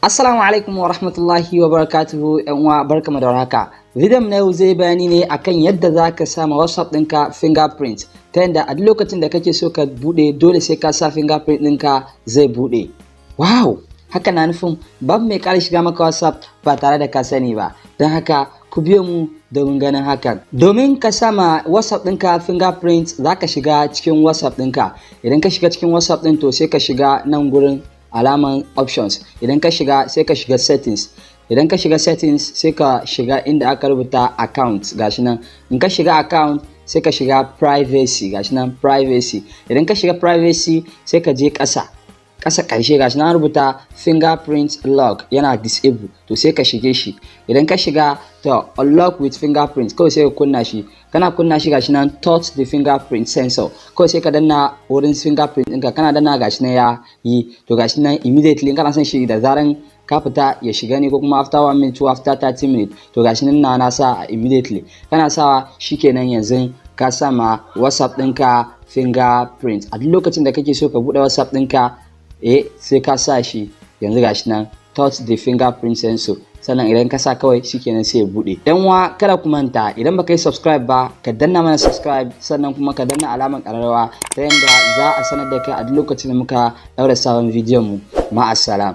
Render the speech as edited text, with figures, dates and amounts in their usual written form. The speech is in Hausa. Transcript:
Assalamu alaikum wa rahmatullahi wa barakatuhu, yan uwa, barkamu da warhaka. Bidiyon na yau zai bayani ne akan yadda za ka sa ma WhatsApp ɗinka fingerprint, ta yadda a duk lokacin da kake so ka buɗe, dole sai ka sa fingerprint ɗinka zai buɗe. Wow! Haka na nufin babu mai ƙara shiga maka WhatsApp ba tare da ka sani ba. Don haka ku biyo mu domin ganin hakan. Domin ka sama WhatsApp ɗinka fingerprint, za ka shiga cikin WhatsApp ɗinka. Idan ka shiga cikin WhatsApp ɗin, to sai ka shiga nan gurin alaman options. Idan ka shiga, sai ka shiga settings. Idan ka shiga settings, sai ka shiga inda aka rubuta account, gashi nan. In ka shiga account, sai ka shiga privacy, gashi nan privacy. Idan ka shiga privacy, sai ka je ƙasa ƙasa ƙarshe, gashi nan rubuta fingerprint lock, yana disable, to sai ka shige shi. Idan ka shiga, to unlock with fingerprint, kawai sai ka kunna shi. Kana kunna shi, gashi nan touch the fingerprint sensor, kawai sai ka danna wurin fingerprint ɗinka. Kana danna, gashi nan ya yi. To gashi nan immediately, in kana son shi da zaran ka fita ya shiga ne, ko kuma after 1 minute ko after 30 minutes, to gashi nan na sa immediately. Kana sawa, shikenan, yanzu ka sama WhatsApp ɗinka fingerprint. A duk lokacin da kake so ka buɗe WhatsApp ɗinka, sai ka sa shi. Yanzu gashi nan touch the fingerprint sensor, sannan idan ka sa, kawai shikenan sai ya bude. Dan uwa, kada ku manta, idan baka yi subscribe ba, ka danna mana subscribe, sannan kuma ka danna alamar kararrawa ta yanda za a sanar da kai a duk lokacin da muka daura sabon bidiyon mu. Ma'assalam.